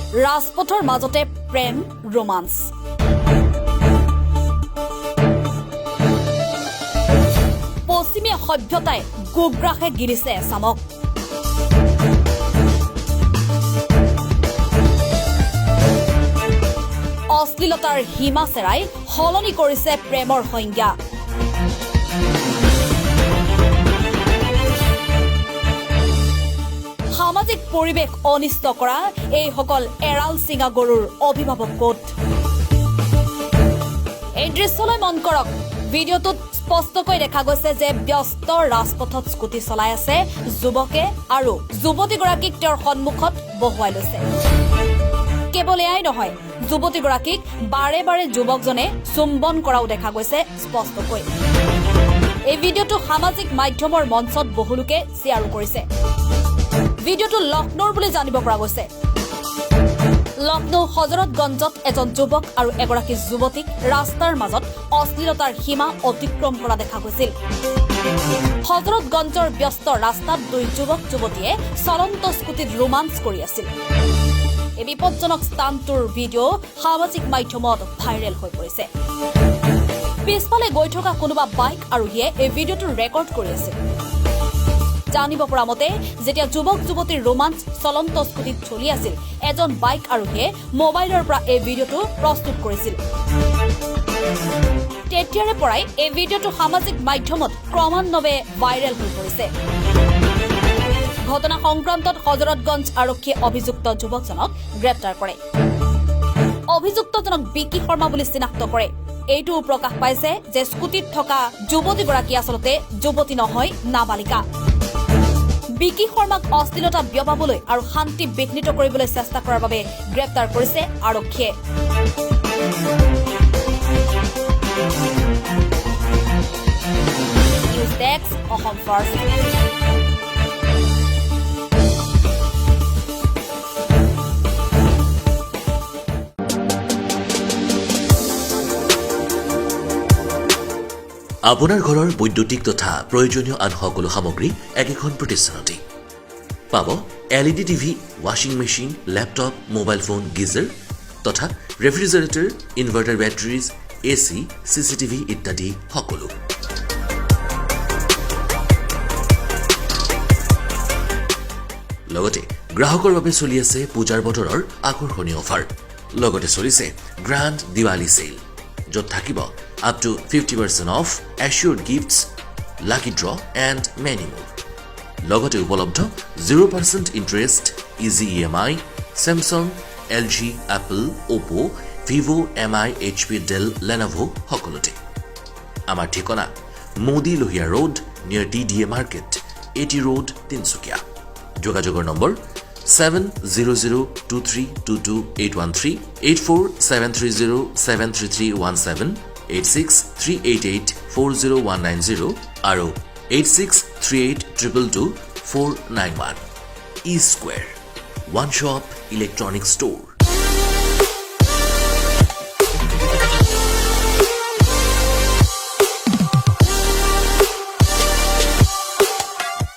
ৰাজপথৰ মাজতে প্ৰেম ৰোমাঞ্চ। পশ্চিমীয়া সভ্যতাই গোগ্ৰাসে গিলিছে এচামক। অশ্লীলতাৰ সীমা চেৰাই সলনি কৰিছে প্ৰেমৰ সংজ্ঞা। সামাজিক পৰিৱেশ অনিষ্ট কৰা এইসকল এৰাল চিঙা গৰুৰ অভিভাৱক ক'ত? এই দৃশ্যলৈ মন কৰক। ভিডিঅ'টোত স্পষ্টকৈ দেখা গৈছে যে ব্যস্ত ৰাজপথত স্কুটি চলাই আছে যুৱকে আৰু যুৱতীগৰাকীক তেওঁৰ সন্মুখত বহুৱাই লৈছে। কেৱল এয়াই নহয়, যুৱতীগৰাকীক বাৰে বাৰে যুৱকজনে চুম্বন কৰাও দেখা গৈছে স্পষ্টকৈ। এই ভিডিঅ'টো সামাজিক মাধ্যমৰ মঞ্চত বহুলোকে শ্বেয়াৰো কৰিছে। ভিডিঅ'টো লক্ষ্ণৌৰ বুলি জানিব পৰা গৈছে। লক্ষ্ণৌ হজৰতগঞ্জত এজন যুৱক আৰু এগৰাকী যুৱতীক ৰাস্তাৰ মাজত অশ্লীলতাৰ সীমা অতিক্ৰম কৰা দেখা গৈছিল। হজৰতগঞ্জৰ ব্যস্ত ৰাস্তাত দুই যুৱক যুৱতীয়ে চলন্ত স্কুটিত ৰোমাঞ্চ কৰি আছিল। এই বিপজ্জনক ষ্টাণ্টটোৰ ভিডিঅ' সামাজিক মাধ্যমত ভাইৰেল হৈ পৰিছে। পিছফালে গৈ থকা কোনোবা বাইক আৰোহীয়ে এই ভিডিঅ'টো ৰেকৰ্ড কৰি আছিল। জানিব পৰা মতে, যেতিয়া যুৱক যুৱতীৰ ৰোমাঞ্চ চলন্ত স্কুটিত চলি আছিল, এজন বাইক আৰোহীয়ে মোবাইলৰ পৰা এই ভিডিঅ'টো প্ৰস্তুত কৰিছিল। তেতিয়াৰে পৰাই এই ভিডিঅ'টো সামাজিক মাধ্যমত ক্ৰমান্বয়ে ভাইৰেল হৈ পৰিছে। ঘটনা সংক্ৰান্তত হজৰতগঞ্জ আৰক্ষীয়ে অভিযুক্ত যুৱকজনক গ্ৰেপ্তাৰ কৰে। অভিযুক্তজনক বিকি শৰ্মা বুলি চিনাক্ত কৰে। এইটোও প্ৰকাশ পাইছে যে স্কুটিত থকা যুৱতীগৰাকী আচলতে যুৱতী নহয়, নাবালিকা। বিকি শৰ্মাক অশ্লীলতা বিয়পাবলৈ আৰু শান্তি বিঘ্নিত কৰিবলৈ চেষ্টা কৰাৰ বাবে গ্ৰেপ্তাৰ কৰিছে আৰক্ষীয়ে। News desk, Assam first. আপোনাৰ ঘৰৰ বৈদ্যুতিক তথা প্ৰয়োজনীয় আন সকলো সামগ্ৰী একেখন প্ৰতিষ্ঠানতেই পাব। LED TV, washing machine, laptop, mobile phone, geyser তথা refrigerator, inverter, batteries, AC, CCTV ইত্যাদি সকলো। লগতে গ্ৰাহকৰ বাবে চলি আছে পূজাৰ বতৰৰ আকৰ্ষণীয় অফাৰ। লগতে চলিছে গ্ৰাণ্ড দিৱালী চেল, য'ত থাকিব up to 50% off, assured gifts, lucky draw and many more. লগতে উপলব্ধ 0% interest, easy EMI, Samsung, LG, Apple, Oppo, Vivo, MI, HP, Dell, Lenovo সকলোতে। আমাৰ ঠিকনা Modi Lohia road, near DDA market, AT road, Tinsukia. যোগাযোগৰ number 7002322813, 8473073317, 8638840190 আৰু 8638222491। E Square, one shop electronic store.